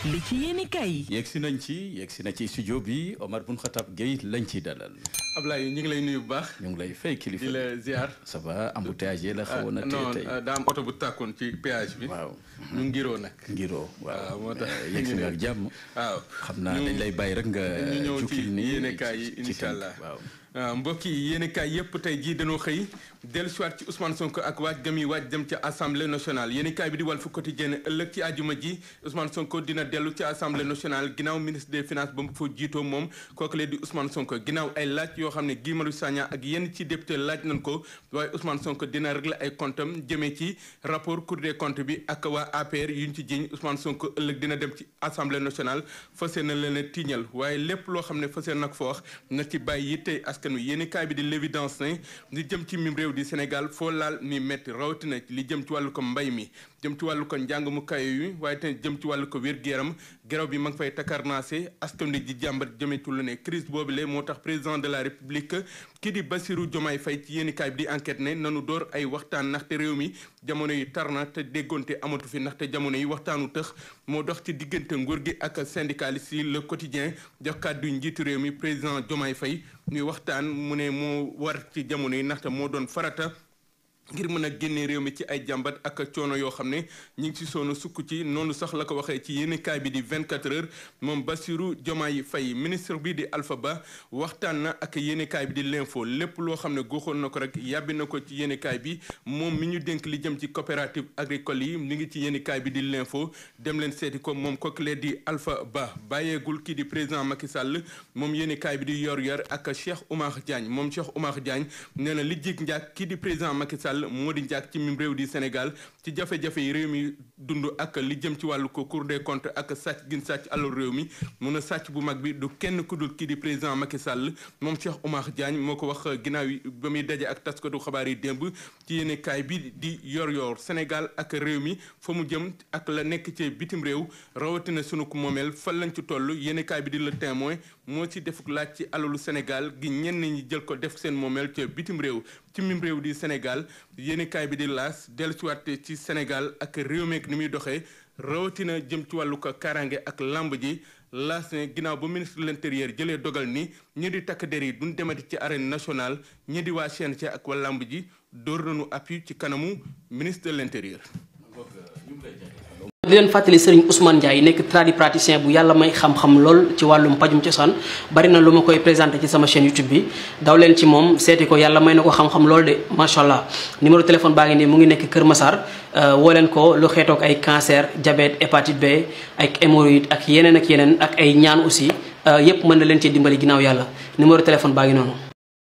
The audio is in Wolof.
li ci yéeni kay yegsi na ci studio bi Omar Bun Khattab Gueye lañ ciy dalal. Ablaye ñu ngi lay nuyu bu baax. ñu ngi lay fay kilifa di la ziar. ça va embouteillage la xawoon na tey non daa am oto bu tàkkoon ci péage bi. waaw ñu ngiroo nag. ngiroo waaw moo tax yegsi nga ak jàmm. waaw xam naa dañ lay bàyyi rek nga. ñu ñëw ci jukkil nii yéenekaay yi incha allah waaw mbokk yi yéenekaay yëpp tey jii dañoo xëy dellusiwaat ci Ousmane Sonko ak waaj gam yi waaj dem ci assemblée nationale yéenekaay bi di Walf Quotidien ëllëg ci àjjuma ji Ousmane Sonko dina dellu ci assemblée nationale ginnaaw ministre des finances ba mu fa jiitoo moom kooku lee di Ousmane Sonko ginnaaw ay laaj yoo xam ne Guy Marius Sagna ak yenn ci député laaj nañ ko waaye Ousmane Sonko dina régler ay comptam jëmee ci rapport Cour des comptes bi ak waa APR yuñ ci jiñ Ousmane Sonko ëllëg dina dem ci assemblée nationale fasee na leen a tiiñal waaye lépp loo xam ne fasee nag fa wax na ci bàyyi yittey askan wi yéenekaay bi di l'évidence ne li jëm ci mim réew di Sénégal foo laal mi metti rawatina li jëm ci wàllu ko mbay mi jëm ci wàllu ko njàng mu kayo yi waaye tamit jëm ci wàllu ko wér-gu-yaram geraw bi ma ngi fay takarnaase askan wi di jàmbat jëmee ci lu ne crise boobule moo tax président de la république kii di Bassirou Diomaye Faye ci yéenekaay bi di enquête ne nanu door ay waxtaan ndaxte réew mi jamono yi tar na te déggoonte amatu fi ndaxte jamono yi waxtaanu tëx moo dox ci diggante nguur gi ak syndicaliste yi le quotidien jox kàddu njiitu réew mi président Diomaye Faye ñuy waxtaan mu ne moo war ci jamono yi ndaxte moo doon farata ngir mën a génne réew mi ci ay jàmbat ak coono yoo xam ne ñi ngi ci soonu sukk ci noonu sax la ko waxee ci yéenekaay bi di 24 heures moom Bassirou Diomaye Faye ministre bi di Alpha Ba waxtaan na ak yéenekaay bi di l'info lépp loo xam ne goxoon na ko rek yàbbi na ko ci yéenekaay bi moom mi ñu dénk li jëm ci coopérative agricole yi mi ngi ci yéenekaay bi di l'info dem leen seeti ko moom kooku di Alpha Ba bàyyeegul kii di président Macky Sall moom yéenekaay bi di yor ak Cheikh Oumar Diagne moom Cheikh Oumar Diagne nee na li jig njaag kii di président Macky Sall moo di njaag ci mim réew di Sénégal ci jafe-jafe yi réew mi dund ak li jëm ci wàllu ko Cour des comptes ak sàcc gin sàcc alal réew mi mun a sàcc bu mag bi du kenn ku dul kii di président Macky Sall moom Cheikh Oumar Diagne moo ko wax ginnaaw yi ba muy daje ak taskatu xabaar yi démb ci yéenekaay bi di yor Sénégal ak réew mi fa mu jëm ak la nekk ci bitim réew rawatina sunu ko moomeel fan lañ ci toll yéenekaay bi di Le Témoin moo ci defuk laaj ci alalu Sénégal gi ñenn ñi jël ko def seen moomeel ca bitim réew ci mim réew di Sénégal yéenekaay bi di L'As dellusiwaat ci Sénégal ak réew meek ni muy doxee rawatina jëm ci wàllu ko kaaraange ak lamb ji L'As ne ginnaaw ba ministre de l'intérieur jëlee dogal ni ñi di takk der yi duñ demati ci arène nationale ñi di waa CNG ak waa lamb ji door nañu appui ci kanamu ministre de l'intérieur. di leen fàttali Serigne Ousmane Ndiaye nekk tradipraticien bu yàlla may xam-xam lool ci wàllum pajum cosaan bari na lu ma koy présenté ci sama chaîne YouTube bi daw leen ci moom seeti ko yàlla may na ko xam-xam lool de macha allah numéro téléphone baa ngi nii mu ngi nekk Kër Massar woo leen ko lu xeetoog ay cancer diabète hépatite B ak hémorroïde ak yeneen ak ay ñaan aussi yépp mën na leen ci dimbali ginnaaw yàlla numéro téléphone baa ngi noonu